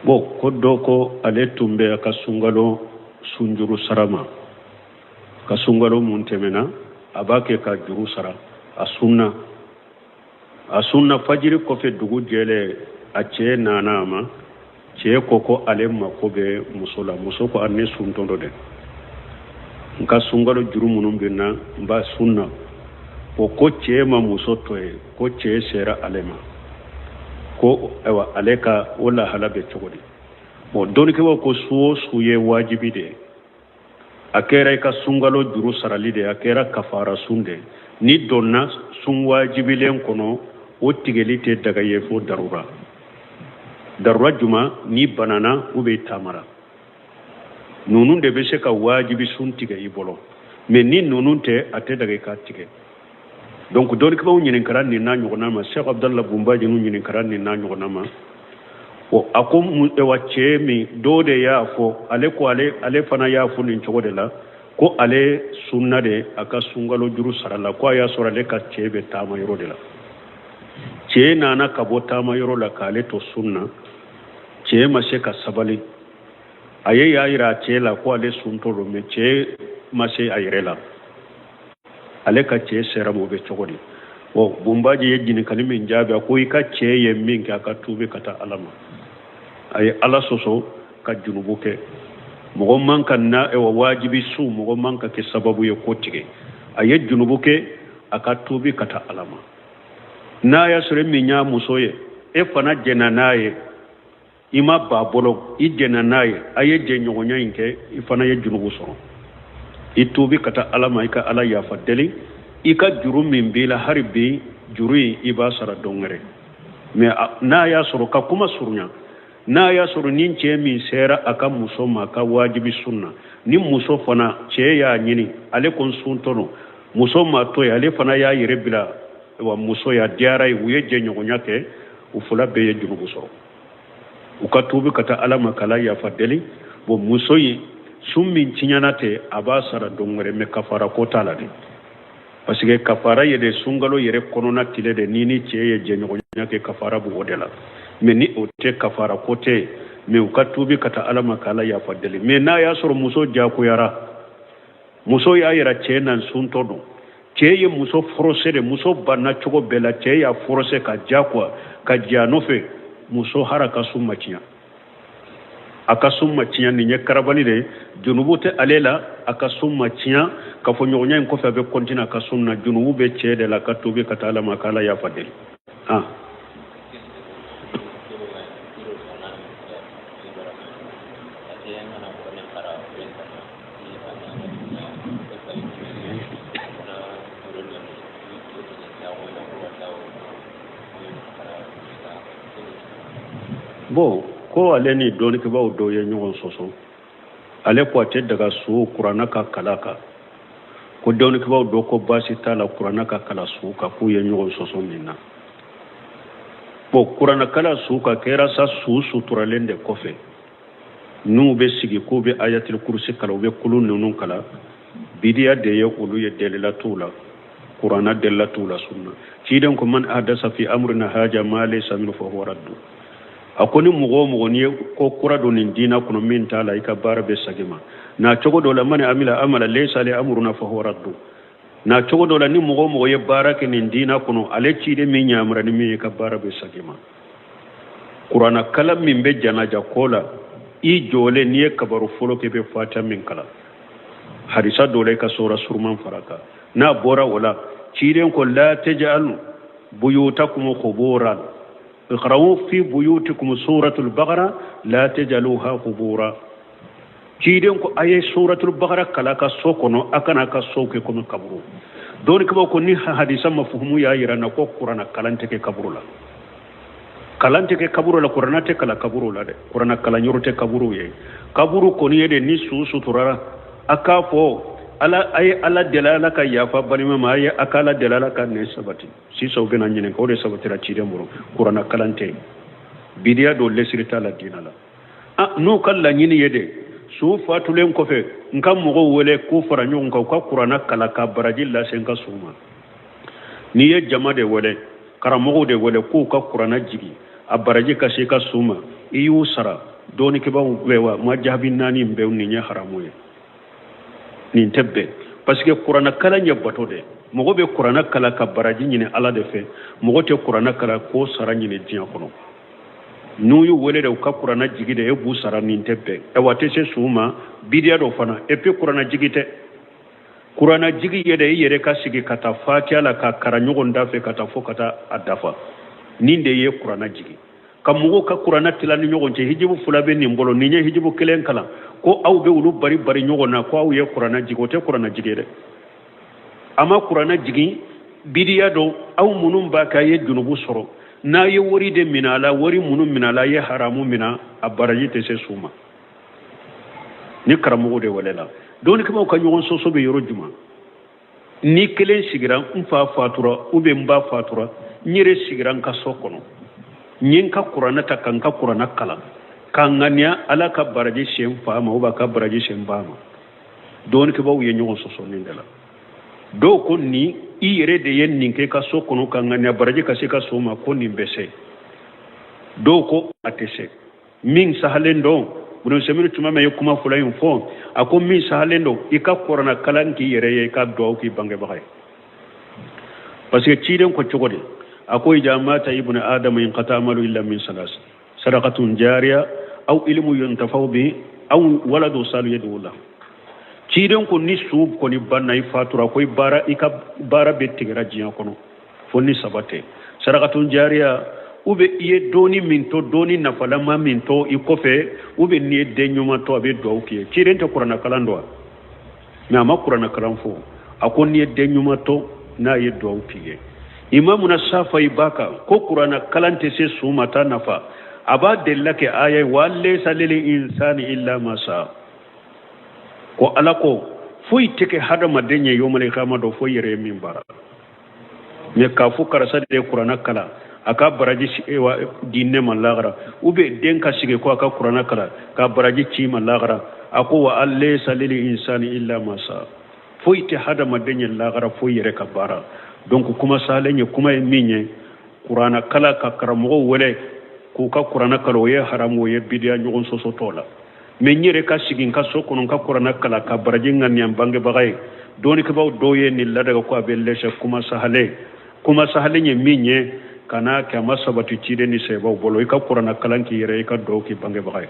Bon, ko dɔ ko ale tun bɛ a ka sunkalo sunjuru sara ma, ka sunkalo mun tɛmɛna, a b'a kɛ ka juru sara. A sunna, a sunna fajiri kɔfɛ, dugu jɛlen, a cɛ nana a ma. Cɛ ko ko ale mako bɛ muso la. Muso ko a ne suntɔ don dɛ, n ka sunkalo juru minnu bɛ n na, n b'a sun na. O ko cɛ ma muso to yen, ko cɛ sera ale ma. Ko ayiwa, ale ka o lahala bɛ cogo di? Bon, dɔnnikɛbaw ko su o su ye wajibi de ye. A kɛra i ka sunkalo juru sarali de ye, a kɛra kafara sun de ye, n'i donna sun wajibilen kɔnɔ, o tigɛli tɛ daga ye fo darura. Darura juma? N'i banana ou bien i taamara, ninnu de bɛ se ka wajibi sun tigɛ i bolo. Mais ni ninnu tɛ, a tɛ daga i k'a tigɛ. Donc dɔnnikɛbaw ɲininkara nin n'a ɲɔgɔnna ma. Cheikh Abdallah Bunbaji ninnu ɲininkara nin n'a ɲɔgɔnna ma. O a ko wa cɛ min dɔw de y'a fɔ, ale ko ale fana y'a fɔ nin cogo de la, ko ale sunna de a ka sunkalo juru sara la, ko a y'a sɔrɔ ale ka cɛ bɛ taama yɔrɔ de la. Cɛ nana ka bɔ taama yɔrɔ la k'ale to sun na. Cɛ ma se ka sabali, a ye y'a yira a cɛ la ko ale suntɔ don, mais cɛ ma se a yɛrɛ la. Ale ka cɛ sera ma, o bɛ cogo di? Bon, Bunbaji ye ɲininkali min jaabi, a ko i ka cɛ ye min kɛ, a ka tuubi ka taa Ala ma. A ye Ala sɔsɔ ka junubu kɛ. Mɔgɔ man ka na wa wajibi su, mɔgɔ man ka kɛ sababu ye ko tigɛ. A ye junubu kɛ, a ka tuubi ka taa Ala ma. N'a y'a sɔrɔ min y'a muso ye, e fana jɛnna n'a ye, i ma ba bolo, i jɛnna n'a ye, a ye jɛɲɔgɔnya in kɛ, i fana ye junubu sɔrɔ. I tuubi ka taa Ala ma, i ka Ala yafa deli. I ka juru min b'i la hali bi, juru in i b'a sara don wɛrɛ. Mais n'a y'a sɔrɔ, ka kuma surunya, n'a y'a sɔrɔ ni cɛ min sera a ka muso ma a ka wajibi sun na, ni muso fana cɛ y'a ɲini, ale ko n suntɔ don, muso ma to yen, ale fana y'a yɛrɛ bila wa muso y'a diyara ye, u ye jɛɲɔgɔnya kɛ, u fila bɛɛ ye junubu sɔrɔ. U ka tuubi ka taa Ala ma k'Ala yafa deli. Bon, muso in sun min tiɲɛna ten, a b'a sara don wɛrɛ, mais kafara ko t'a la dɛ, parce que kafara ye de sunkalo yɛrɛ kɔnɔna tile de ni ni cɛ ye jɛɲɔgɔnya kɛ, kafara b'o de la. Mais ni o tɛ, kafara ko tɛ. Mais u ka tuubi ka taa Ala ma k'Ala yafa deli. Mais n'a y'a sɔrɔ muso jagoyara, muso y'a yira cɛ na suntɔ don, cɛ ye muso forcé de, muso banna cogo bɛɛ la, cɛ y'a forcé ka jagoya ka jɛ a nɔfɛ, muso hara ka sun ma tiɲɛ, a ka sun ma tiɲɛ. Nin ye karabali de ye, junubu tɛ ale la, a ka sun ma tiɲɛ. Ka fɔ ɲɔgɔnya in kɔfɛ, a bɛ continuer a ka sun na. Junubu bɛ cɛ de la, ka tuubi ka taa Ala ma k'Ala yafa deli. Ah, bon, ko ale ni dɔnnikɛbaaw dɔw ye ɲɔgɔn sɔsɔ. Ale ko a tɛ daga su kuranna ka kala kan, ko dɔnnikɛbaaw dɔ ko baasi t'a la kuranna ka kala su kan, k'u ye ɲɔgɔn sɔsɔ nin na. Bon, kuranna kala su kan kɛra sa su suturalen de kɔfɛ, n'u bɛ sigi k'u bɛ ayatul kurusi kalan, u bɛ kulu ninnu kalan, bidiya de ye olu ye, delila t'u la kuranna, delila t'u la sunna. Ciden ko man ahdasa fi amrina haja ma laysa minhu fa huwa raddu. A ko ni mɔgɔ o mɔgɔ n'i ye ko kura don nin diina kɔnɔ min t'a la, i ka baara bɛ sagi ma. Na cogo dɔ la, man amila amala laysa alayhi amruna fa huwa raddu. Na cogo dɔ la, ni mɔgɔ o mɔgɔ ye baara kɛ nin diina kɔnɔ, ale ciden min yamara ni min ye, i ka baara bɛ sagi ma. Kuranna kalan min bɛ janaja ko la, i jɔlen n'i ye kabaru fɔlɔ kɛ, i bɛ fatiha min kalan, hadisa dɔ la, i ka sura suruman fara kan. N'a bɔra o la, ciden ko la taj'alu buyutakum quburan, iqra'u fi buyutikum suratul baqara la taj'aluha qubura. Ciden ko a ye suratul baqara kalan ka so kɔnɔ, a kana ka sow kɛ komi kaburu. Dɔnnikɛbaw ko ni hadisa mafuhumu y'a yira na ko kuranna kalan tɛ kɛ kaburu la, kalan tɛ kɛ kaburu la, kuranna tɛ kalan kaburu la dɛ, kuranna kalan yɔrɔ tɛ kaburu ye. Kaburu kɔni ye de ni su suturara, a k'a fɔ ala a ye Ala deli Ala ka yafa balima ma, a ye a ka Ala deli Ala ka nɛ sabati. Sisan u bɛna ɲininka, o de sabatira ciden bolo. Kuranna kalan tɛ, bidiya don, lesiri t'a la diina la. Ah, n'u ka laɲini ye de su fatulen kɔfɛ n ka mɔgɔw wele k'u fara ɲɔgɔn kan, u ka kuranna kalan ka baraji lase n ka su ma, n'i ye jama de wele, karamɔgɔw de wele k'u ka kuranna jigi A baraji ka se i ka su ma, i y'u sara. Dɔɔnikɛbaaw bɛ wa ma jaabi naani bɛɛ, nin ye haramu ye, nin tɛ bɛn, parce que kuranna kalan ye bato de. Mɔgɔ bɛ kuranna kalan ka baraji ɲini Ala de fɛ. Mɔgɔ tɛ kuranna kalan k'o sara ɲini diɲɛ kɔnɔ. N'u y'u wele de u ka kuranna jigi de, e b'u sara, nin tɛ bɛn. Ayiwa, a tɛ se su ma, bidiya dɔ fana. Et puis kuranna jigi tɛ kuranna jigi ye de, i yɛrɛ ka sigi ka taa Fatiya la ka karan ɲɔgɔn da fɛ ka taa fo ka taa a dafa. Nin de ye kuranna jigi. Ka mɔgɔw ka kuranna tila ni ɲɔgɔn cɛ, hijibu fila bɛ nin bolo, nin ye hijibu kelen kalan, ko aw bɛ olu bari bari ɲɔgɔn na ko aw ye kuranna jigi, o tɛ kuranna jigi ye dɛ. A ma kuranna jigin, bidiya don. Aw minnu b'a kɛ, a ye junubu sɔrɔ. N'a ye wari de minɛ a la, wari minnu minɛ a la, a ye haramu minɛ, a baraji tɛ se su ma. Ni karamɔgɔ de welela, dɔnnikɛbaaw ka ɲɔgɔn sɔsɔ bɛ yɔrɔ jumɛn? Ni kelen sigira, n fa fatura ou bien n ba fatura, n yɛrɛ sigira n ka so kɔnɔ, n ye n ka kuranɛ ta ka n ka kuranɛ kalan ka ŋaniya Ala ka baraji se n fa ma ou bien ka baraji se n ba ma. Dɔnnikɛbaaw ye ɲɔgɔn sɔsɔ nin de la. Dɔw ko ni i yɛrɛ de ye nin kɛ i ka so kɔnɔ ka ŋaniya baraji ka se ka so ma, ko nin bɛ se. Dɔw ko a tɛ se. Min sahalen don, Ibn Usaymin tuma min ye kuma fɔlɔ in fɔ, a ko min sahalen don, i ka kuranɛ kalan k'i yɛrɛ ye, i ka duwawu k'i bangebaga ye, parce que ciden ko cogo di? A ko iza mata ibnu adama inqata amalu illa min salas: sadaqatun jariya aw ilmu yuntafau bi aw waladu salu yadu la. Ciden ko ni su kɔni banna, i fatura, ko i baara, i ka baara bɛ tigɛra diɲɛ kɔnɔ fo ni saba tɛ: sarakatun jariya, ou bien i ye dɔɔni min to, dɔɔni nafalama min to i kɔfɛ, ou bien n'i ye den ɲuman to, a bɛ duwawu k'i ye. Ciden tɛ kuranɛ kalan dɔn wa? Mais a ma kuranɛ kalan fɔ. A ko n'i ye den ɲuman to, n'a ye duwawu k'i ye. Imamuna Safayi b'a kan ko kuranɛ kalan tɛ se su ma, taa nafa. A b'a delila kɛ aya ye wa laysa lil insani illa ma sa, ko Ala ko foyi tɛ kɛ hadamaden ye yomali kama dɔ fo yɛrɛ ye min baara. Mais k'a fɔ karisa de ye kuranɛ kalan, a ka baraji di ne ma lagara, ou bien den ka sigi ko a ka kuranɛ kalan ka baraji ci ma lagara, a ko wa laysa lil insani illa ma sa, foyi tɛ hadamaden ye lagara fo yɛrɛ ka baara. Donc kuma salen ye, kuma ye min ye, kuranɛ kalan ka karamɔgɔw wele k'u ka kuranɛ kalan, o ye haramu, o ye bidiya, ɲɔgɔn sɔsɔ t'o la. Mais n yɛrɛ ka sigi n ka so kɔnɔ, n ka kuranɛ kalan ka baraji ŋaniya n bangebaga ye, dɔɔnikɛbaaw dɔw ye nin ladaga ko a bɛ lɛsɛ. Kuma sahalen, kuma sahalen ye min ye, kana kɛ, a ma sabati ciden ni sɛbɛw bolo. I ka kuranɛ kalan k'i yɛrɛ, i ka duwawu k'i bangebaga ye.